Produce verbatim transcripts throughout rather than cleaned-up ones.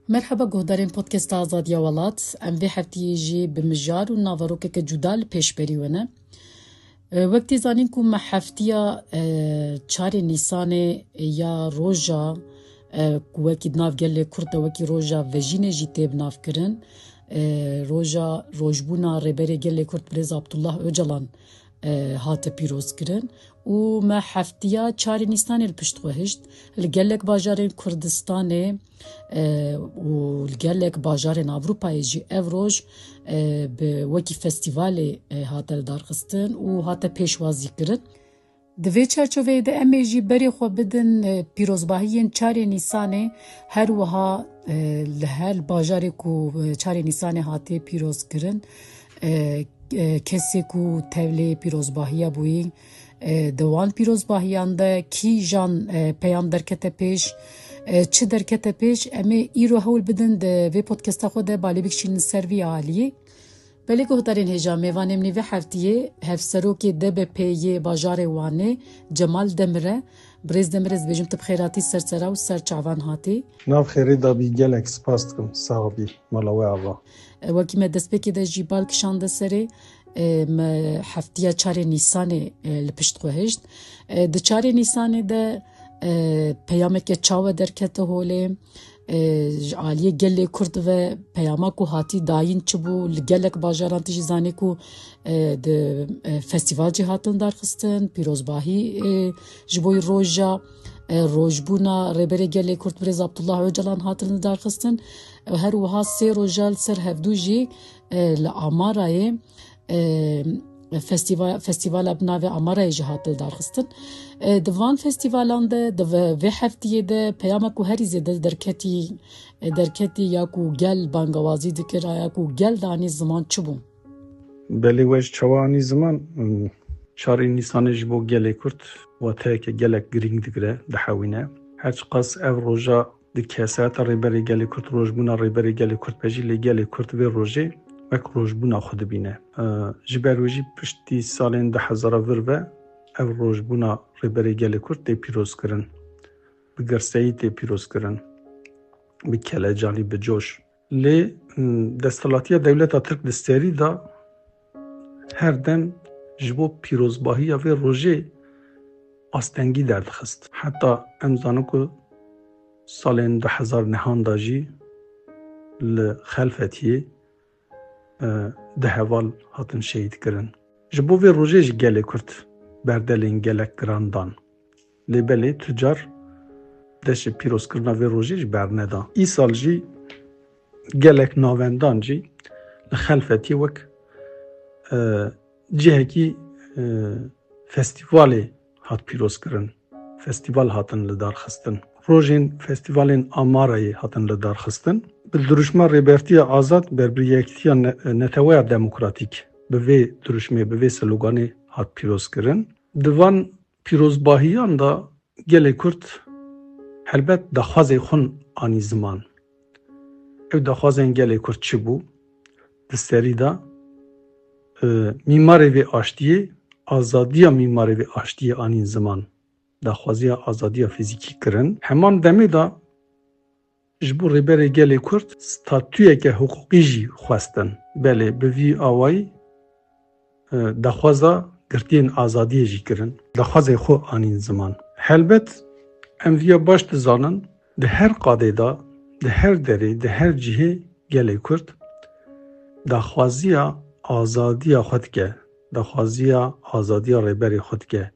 Merheba guhdarên Podcasta Azadiya Welat. Em vê heftiyê jî bi mijar û naverokeke cuda li pêşberî we ne. E, wek tê zanîn ku me heftiya, e, çarê Nîsanê ya roja, e, ku wekî di nav gelê Kurd de wekî roja vejînê jî tê bi nav kirin, e, roja rojbûna Rêberê Gelê Kurd Birêz Abdullah Ocalan, e, hate pîrozkirin û me heftiya çarê Nîsanê li pişt xwe hişt. Li gelek bajarên Kurdistanê, e, û li gelek bajarên Ewropayê jî ev roj, e, bi wekî festîvalê, e, hate lidarxistin û hate pêşwazîkirin. Di vê çarçoveyê de em ê jî berê xwe bidin, e, pîrozbahiyên çarê Nîsanê, her wiha, e, li her bajarê ku, e, çarê Nîsanê hatiye pîrozkirin, e, e, kesê ku tevlê pîrozbahiya bûyî, e, di wan pîrozbahiyan de kîjan, e, peyam derkete pêş, e, çi derkete pêş, em ê îro hewl bidin di vê podcasta xwe de balê bikişînin ser vî aliyê. Belê guhdarên hêja, mêvanê min ê vê heftiyê hevserokê D B P'ê yê bajarê Wanê Cemal Demir e. Birêz Demir, ez dibêjim tu bi xêr hatî ser sera û ser çavan hatî. Nav xêrê da bî, gelek spas dikim. Sax bî, mala we ava. E, wekî me destpêkê de jî bal kişande serê, e, me heftiya çarê Nîsanê, e, li pişt xwe hişt. E, di çarê Nîsanê de, e, peyameke çawe derkete holê, e, ji aliyê gelê Kurd ve peyama ku hatî dayîn çi bû, li gelek bajaran tu jî zanî ku, e, di, e, festîval jî hatin darxistin, pîrozbahî, e, ji bo roja, e, rojbûna Rêberê Gelê Kurd Birêz Abdullah Ocalan hatin darxistin. E, her wiha sê roja li ser hevdû jî, e, li Amarayê, e, festîva-, festîvala bi navê Amarayê jî hat lidarxistin. E, di van festîvalan de, di ve-, vê heftiyê de peyama ku herî zêde derketî, e, derketî ya ku gel bangawazî dikir, ya ku gel danî ziman çi bû? Belê, we ji çawa anî ziman, çarê Nîsanê ji bo gelê Kurd wateyeke gelek girîng digire, dihewîne. Her çiqas ev roja di kesayeta Rêberê Gelê Kurd, rojbûna Rêberê Gelê Kurd be jî, lê gelê Kurd vê rojê wek rojbûna xwe dibîne. E, ji ber wê jî piştî salên du hezara vir ve ev rojbûna Rêberê Gelê Kurd tê pîrozkirin. Bi girseyî tê pîrozkirin. Bi kelecanî, bi coş. Lê, m, desthilatiya dewleta Tirk di serî de her dem ji bo pîrozbahiya vê rojê astengî derdixist. Heta em zanin ku salên du hezar nehan de jî li Xelfetiyê, e, du heval hatin şehîd kirin. Ji bo vê rojê jî gelê Kurd berdelên gelek giran dan. Lê belê tu car dest ji pîrozkirina vê rojê jî berneda. Îsal jî gelek navendan jî li Xelfetiyê wek, e, cihekî, e, festîvalê hat pîrozkirin. Festîval hatin lidarxistin. Rojên festîvalên Amarayê hatin lidarxistin. Bi dirûşma Rêbertiya Azad, Berbirîyektiya Ne-, Neteweya Demokratîk bi vê dirûşmê, bi vê sloganê hat pîrozkirin. Di van pîrozbahiyan de gelê Kurd helbet daxwazê xwe anî ziman. Ew daxwazên gelê Kurd çi bû? Di serî de, e, mîmarê vê aştiyê, azadiya mîmarê vê aştiyê anîn ziman. Daxwaziya azadiya fîzîkî kirin. Heman demê de ji bo Rêberê Gelê Kurd statuyeke hiqûqî jî xwestin. Belê, bi vî awayî, e, daxwaza girtiyên azadiyê jî kirin. Daxwazê xwe anîn ziman. Helbet, em viya baş dizanin, di her qadê de, di her derê, di her cihê gelê Kurd daxwaziya azadiya xwe dike, daxwaziya azadiya rêberê xwe dike,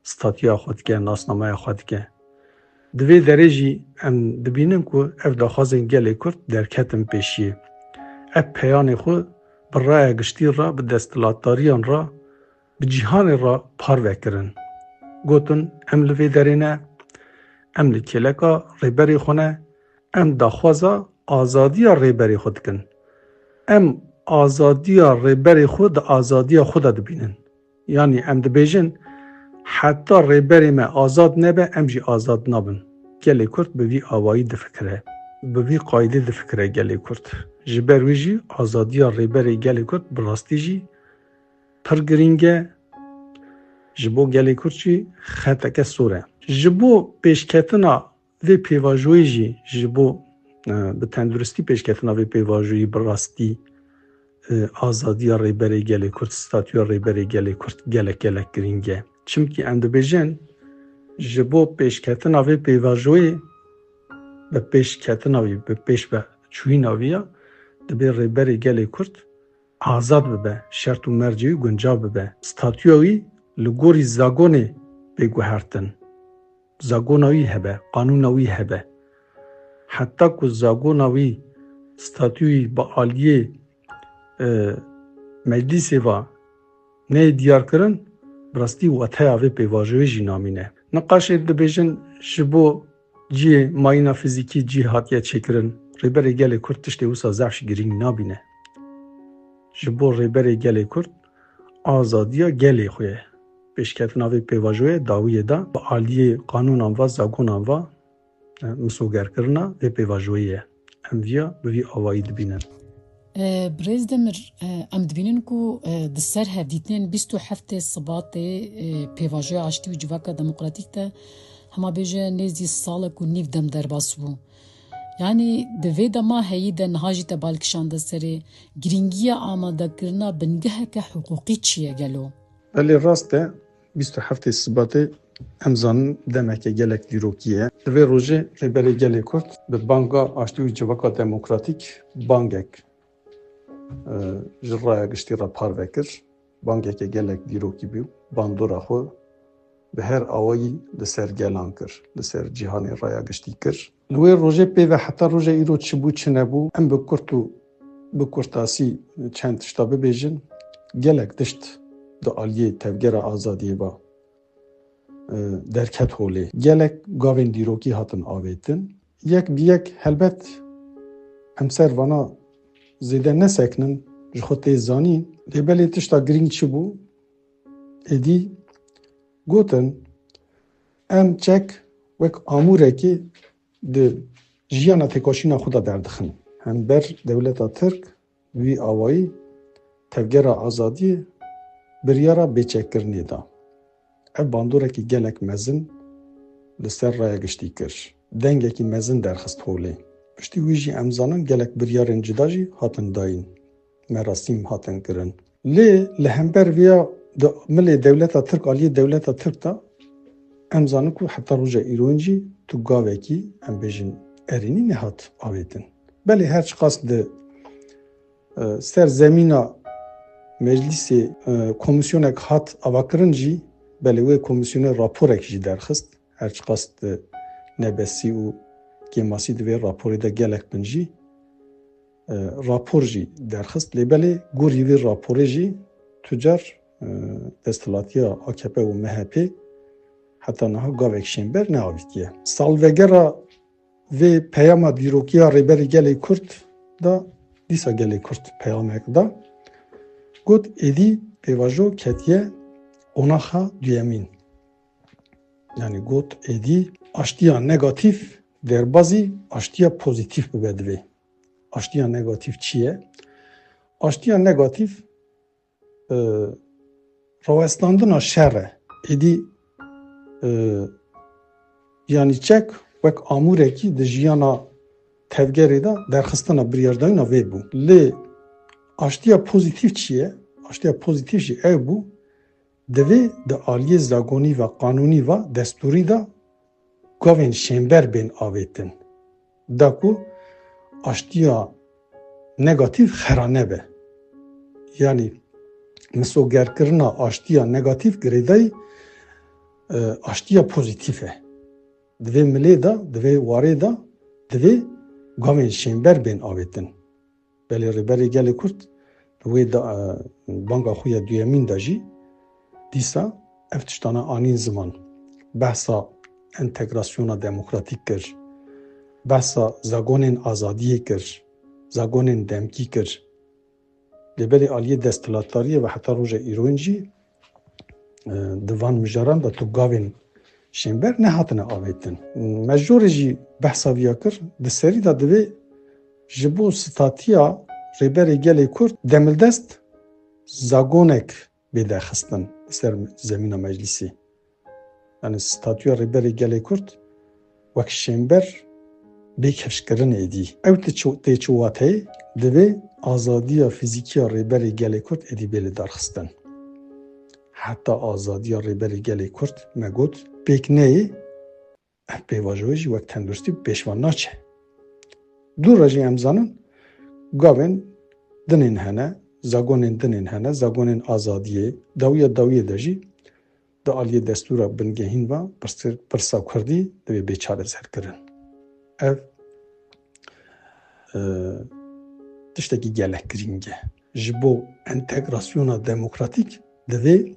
statuya xwe dike, nasnameya xwe dike. Di vê derê jî em dibînin ku ev daxwazên gelê Kurd derketin pêşiyê. Ev peyanê xwe bi raya giştî re, bi desthilatdariyan re, bi cîhanê re parve kirin. Gotin, em li vê derê ne, em li kêleka rêberê xwe ne, em daxwaza azadiya rêberê xwe dikin. Em azadiya rêberê xwe di azadiya xwe de dibînin. Yanî em dibêjin, heta rêberê me azad nebe, em jî azad nabin. Gelê Kurd bi vî awayî difikire. Bi vî qaydê difikire gelê Kurd. Ji ber wî jî azadiya rêberê gelê Kurd bi rastî jî pir girîng e. Ji bo gelê Kurd jî xeteke sor e. Ji bo pêşketina vê pêvajoyê jî ji bo e, bi tenduristî pêşketina vê pêvajoyî bi rastî, e, azadiya Rêberê Gelê Kurd, statûya Rêberê Gelê Kurd gelek gelek girîng e. Çimkî em dibêjin, ji bo pêşketina vê pêvajoyê, bi pêşketina wî, bi pêş ve çûyîna wî ya, dibê Rêberê Gelê Kurd azad bibe, şert û mercê wî guncav bibe. Statûya wî li gorî zagonê bê guhertin. Zagona wî hebe, qanûna wî hebe. Heta ku zagona wî, statûyî bi aliyê, e, meclîsê ve neyê diyar kirin, bi rastî weteya vê pêvajoyê jî namîne. Niqaşê dibêjin ji bo cihê mayîna fizîkî cih hatiye çêkirin. Rêberê Gelê Kurd tiştê wisa zehf ji girîng nabîne. Ji bo Rêberê Gelê Kurd azadiya gelê xwe ye. Pêşketina vê pêvajoyê dawiyê de bi aliyê qanûnan ve, zagonan ve, e, misogerkirina vê pêvajoyê ye. Em viya bi vî awayî dibînin. E, Birêz Demir, e, em dibînin ku, e, di ser hevdîtinên bîst û heftê Sibatê, e, pêvajoya aştî û civaka demokratîk de hema bêje nêzî salek û nîv dem derbas bû. Yanî di vê dema heyî de niha jî te bal kişande serê, girîngiya amadekirina bingeheke hiqûqî çi ye gelo? Belê rast e, bîst û heftê Sibatê em zanin demeke gelek dîrokî ye. Di vê rojê Rêberê Gelê Kurd bi banga aştî û civaka demokratîk bangek, e, ji raya giştî re parve kir. Bangeke gelek dîrokî bû. Bandora xwe bi her awayî li ser gelan kir, li ser cîhanê raya giştî kir. Li wê rojê pê ve heta roja îro çi bû, çi nebû, em bi kurt û bi kurtasî çend tişta bibêjin. Gelek tişt di aliyê Tevgera Azadiyê ve, e, derket holê. Gelek gavên dîrokî hatin avêtin. Yek bi yek helbet em ser vana zêde nesekinin, ji xwe tê zanîn. Lê belê tişta girîng çi bû? Êdî gotin, em çek wek amûrekî di jiyana têkoşîna xwe de derdixin. Hember dewleta Tirk wî awayî Tevgera Azadiyê biryara bêçekkirinê da. Ev bandorekî gelek mezin li ser raya giştî kir. Dengekî mezin derxist holê. Piştî wî jî em zanin gelek biryarên cida jî hatin dayîn. Merasîm hatin kirin. Lê li hember vêya di milê dewleta Tirk, aliyê dewleta Tirk de em zanin ku heta roja îroyîn jî tu gavekî, em bêjin, erênî nehat avêtin. Belê her çiqas di, e, ser zemîna meclîsê, e, komîsyonek hat avakirin jî, belê wê komîsyonê raporek jî derxist. Her çiqas di nebesî û kêmasî di vê raporê de gelek bin jî, e, rapor jî derxist. Lê belê gorî vê raporê jî tu car, e, desthilatiya A K P û M H P heta niha gavek şênber neavîtiye. Salvegera vê peyama dîrokiya Rêberê Gelê Kurd da, dîsa Gelê Kurd peyamek da. Got, êdî pêvajo ketiye qonaxa duyemîn. Yanî got, êdî aştiya negatîf derbazî aştiya pozîtîf bibe divê. Aştiya negatîf çi ye? Aştiya negatîf, e, rawestandina şer e. Êdî, e, yanî çek wek amûrekî di jiyana tevgerê de derxistina biryardayîna vê bû. Lê aştiya pozîtîf çi ye? Aştiya pozîtîf jî ew bû, divê di aliyê zagonî ve qanûnî ve destûrî de gavên şênber bên avêtin. Da ku aştiya negatîf xera nebe. Yanî misogerkirina aştiya negatîf girêdayî, e, aştiya pozîtîf e. Di vê milê de, di vê warê de divê gavên şênber bên avêtin. Belê Rêberê Gelê Kurd di wê da, e, banga xwe ya duyemîn de jî dîsa ev tiştana anîn ziman. Behsa entegrasyona demokratîk kir. Behsa zagonên azadiyê kir. Zagonên demkî kir. Lê belê aliyê desthilatdariyê ve heta roja îroyîn jî, e, di van mijaran de tu gavên şênber nehatine avêtin. Me jorê jî behsa viya kir, di serî de divê ji bo statiya Rêberê Gelê Kurd demildest zagonek bê derxistin li ser zemîna meclîsê. Yanî statûya Rêberê Gelê Kurd wek şênber bê kifşkirin êdî. Ew tê çi, tê çi wateyê? Divê azadiya fîzîkî ya Rêberê Gelê Kurd êdî bê lidarxistin. Heta azadiya Rêberê Gelê Kurd me got pêk neyê, ev pêvajoyê jî wek tenduristî bi pêş ve naçe. Dû re jî em zanin gavên dinên hene, zagonên dinên hene, zagonên azadiyê, dawiya dawiyê de jî di aliyê destûra bingehîn ve pirsir-, pirsa kurdî divê bê çareserkirin. Ev, e, tiştekî gelek girîng e. Ji bo entegrasyona demokratîk divê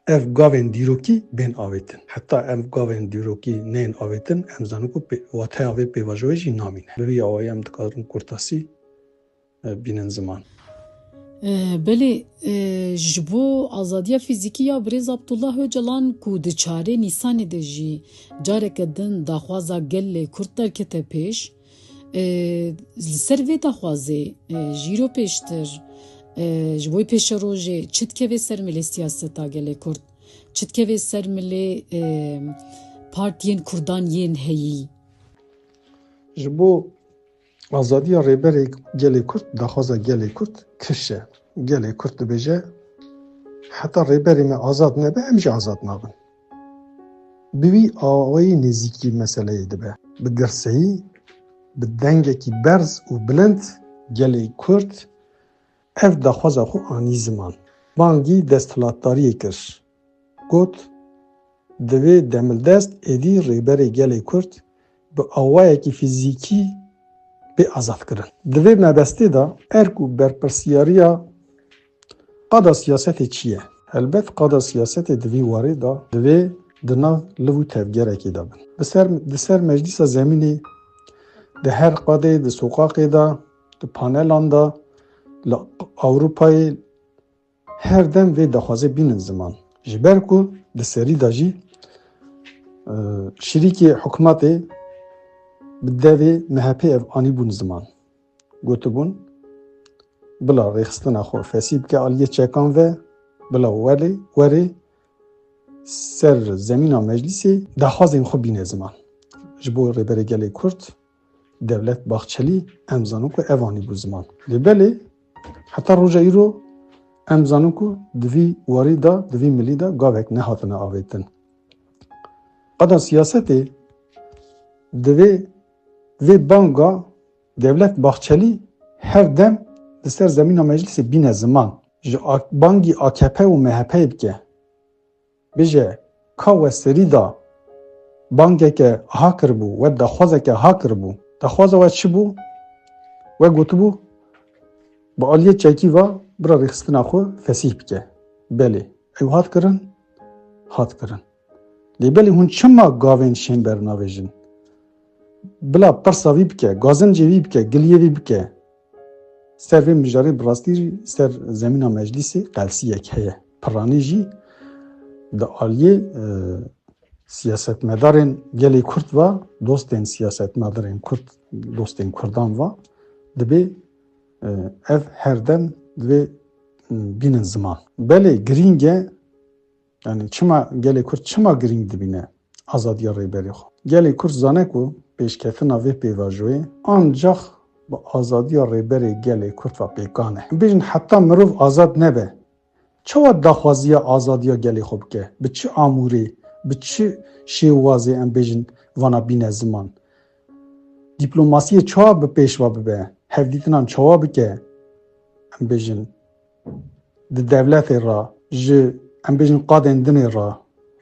ev gavên dîrokî bên avêtin. Heta ev gavên dîrokî neyên avêtin, em zanin ku pê-, wateya vê pêvajoyê jî namîne. Bi vî awayî em dikarin kurtasî, e, bînin ziman. E, belê, e, ji bo azadiya fîzîkî ya birêz Abdullah Ocalan ku di çarê Nîsanê de jî careke din daxwaza gelê Kurd derkete pêş, e, li ser vê daxwazê, e, ji îro pêştir, e, ji bo pêşerojê çi dikeve ser milê siyaseta gelê Kurd, çi dikeve ser milê, e, partiyên Kurdan yên heyî? Ji bo azadiya Rêberê Gelê Kurd, daxwaza gelê Kurd kiş e. Gelê Kurd dibêje, heta Rêberê me azad nebe, em jî azad nabin. Bi vî awayî nêzîkî meseleyê dibe. Bi girseyî, bi dengekî berz û bilind gelê Kurd ev daxwaza xwe anî ziman. Bangî desthilatdariyê kir. Got, divê demildest êdî Rêberê Gelê Kurd bi awayekî fîzîkî bê azadkirin. Di vê mebestê de erk û berpirsiyariya qada siyasetê çi ye? Helbet qada siyasetê di vî warê de divê di nav liv û tevgerekê de bin. Di ser, di ser meclîsa zemînê, di her qadê, di soqaqê de, di panelan de, li Ewropayê her dem vê daxwazê bînin ziman. Ji ber ku di serî de jî, e, şirîkê hikûmetê bi devê M H P ev anîbûn ziman. Gotibûn, bila rêxistina xwe fesîh bike aliyê çekan ve, bila welê, werê ser zemîna meclîsê daxwazên xwe bîne ziman. Ji bo Rêberê Gelê Kurd, Devlet Bahçelî, em zanin ku ev anîbû ziman. Lê belê, heta roja îro em zanin ku di vî warî de, di vî milî de gavek nehatine avêtin. Qada siyasetê divê vê banga Devlet Bahçelî her dem li ser zemîna meclîsê bîne ziman. Ji a-, bangî A K P û M H P'yê bike. Bêje, ka we serî da bangeke ha kiribû, we daxwazeke ha kiribû. Daxwaza we çi bû? We gotibû, bi aliyê çekî ve bira rêxistina xwe fesîh bike. Belê, ew hat kirin, hat kirin. Lê belê hûn çima gavên Şênber navêjin? Bila pirsa vî bike, gazincê vî bike, giliyê vî bike. Ser vê mijarê bi rastî jî ser zemîna meclîsê qelsiyek heye. Piranî jî di aliyê, e, siyasetmedarên gelê Kurd ve, dostên siyasetmedarên Kurd, dostên Kurdan ve dibê, e, ev her dem divê, e, bînin ziman. Belê girîng e, yanî çima gelê Kurd çima girîng dibîne azadiya Rêberê xwe? Gelê Kurd zane ku pêşketina vê pêvajoyê ancax bi azadiya Rêberê Gelê Kurd ve pêkan e. Em bêjin heta mirov azad nebe, çawa daxwaziya azadiya gelê xwe bike? Bi çi amûrê, bi çi şêwazê em bêjin vana bîne ziman? Dîplomasiyê çawa bi pêş ve bibe? Hevdîtinan çawa bike? Em bêjin di dewletê re, ji, em bêjin, qadên dinê re,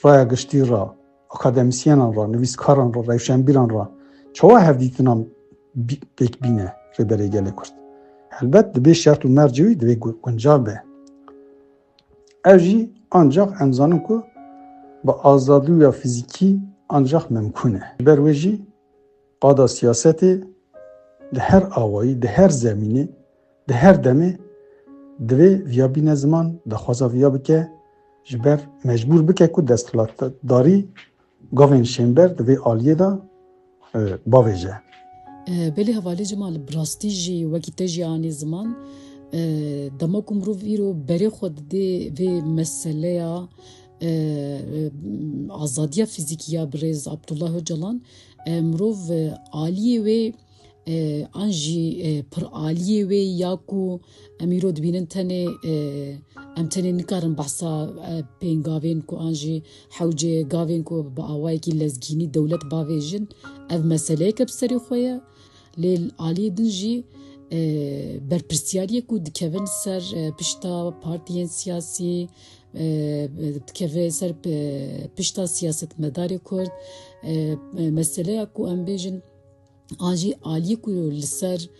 raya giştî re, akademîsyenan re, nivîskaran re, rewşenbîran re çawa hevdîtinan bî-, pêk bîne Rêberê Gelê Kurd? Helbet divê şert û mercê wî divê gu-, guncav be. Ev jî ancax em zanin ku bi azadiya fîzîkî ancax mimkûn e. Ji ber wê jî qada siyasetê di her awayî, di her zemînê, di her demê divê viya bîne ziman, daxwaza viya bike, ji ber mecbûr bike ku desthilatdarî gavên Şênber di vê aliyê de, e, bavêje. E, belê hevalê Cemal, bi rastî jî wekî te jî anî ziman, e, dema ku mirov îro berê xwe didê vê meseleya, e, e, azadiya fîzîkî ya birêz Abdullah Ocalan, E, mirov, e, aliyê wê, e, an jî, e, piraliyê wê ya ku em îro dibînin tenê, e, em tenê nikarin behsa, e, pêngavên ku an jî hewceyê gavên ku bi awayekî lezgînî dewlet bavêjin, ev meseleyeke bi serê xwe ye. Lê li aliyê din jî, e, berpirsiyariyê ku dikevin ser, e, pişta partiyên siyasî, e, dikeve ser, e, pişta siyasetmedarê Kurd, e, e, meseleya ku em bêjin, an jî aliyê ku li ser,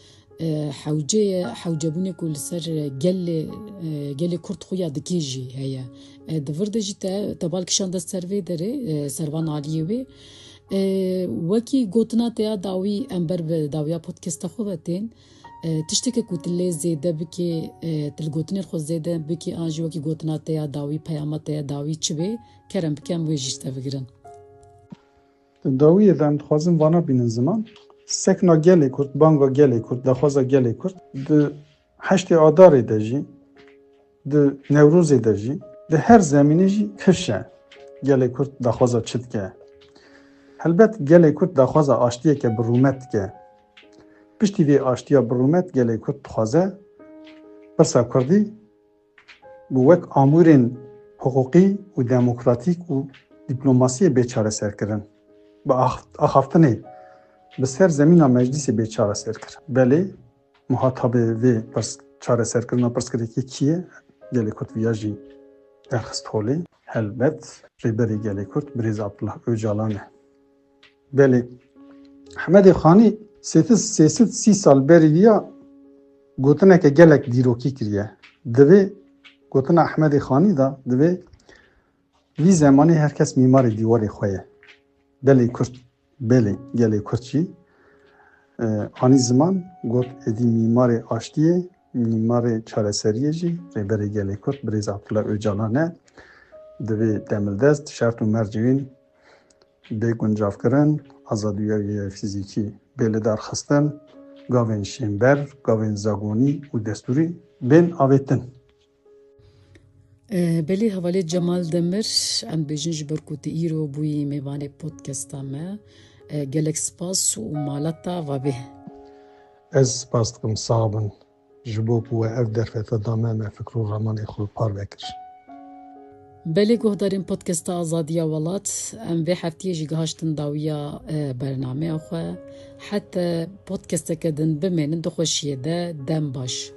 e, hewce ye, hewcebûnê ku li ser gelê, e, gelê Kurd xuya dike jî heye. E, di vir de jî te, te bal kişande ser vê derê, e, ser van aliyê wê. E, wekî gotina te ya dawî, em ber bi dawiya podcasta xwe ve tên. E, tişteke ku tu lê zêde bikê, e, tu li gotinên xwe zêde bikê, an jî wekî gotina te ya dawî, peyama te ya dawî çi bê, kerem bike em wê jî ji te bigirin. Di dawiyê de em dixwazin vana bînin ziman. Sekna gelê Kurd, banga gelê Kurd, daxwaza gelê Kurd di heştê Adarê de jî, di Newrozê de jî, di her zemînê jî kifş e. Gelê Kurd daxwaza çi dike? Helbet gelê Kurd daxwaza aştiyeke bi rûmet dike. Piştî vê aştiya bi rûmet gelê Kurd dixwaze pirsa Kurdî bi wek amûrên hiqûqî û demokratîk û dîplomasiyê bê çareserkirin. Bi ax-, axaftinê bi ser zemîna meclîsê bê çareserkirin. Belê, muhatabê vê pirs-, çareserkirina pirsgirêkê kî ye? Gelê Kurd viya jî derxist holê. Helbet, Rêberê Gelê Kurd, Birêz Abdullah Ocalan e. Belê, Ehmedê Xanî sê sed, sê sed sî sal berî viya gotineke gelek dîrokî kiriye. Divê gotina Ehmedê Xanî de divê vî zemanî her kes mîmarê dîwarê xwe ye. Belê Kurd, belê gelê Kurd jî, e, anî ziman, got, êdî mîmarê aştiyê, mîmarê çareseriyê jî Rêberê Gelê Kurd, Birêz Abdullah Ocalan e. Divê demildest, şert û mercên bê guncavkirin, azadiya wî ya fîzîkî bê lidarxistin, gavên şênber, gavên zagonî û destûrî bên avêtin. E, belê hevalê Cemal Demir, em bêjin ji ber ku tu îro bûyî mêvanê podcasta me, e, gelek spas û mala te ava bê. Ez spas dikim, sax bin. Ji bo ku we ev derfeta da me, me fikr û ramanê xwe parve kir. Belê guhdarên podcasta Azadiya Welat, em vê heftiyê jî gihaştin dawiya, e, bernameya xwe. Heta podcasteke din bimênin di xweşiyê de, dem baş.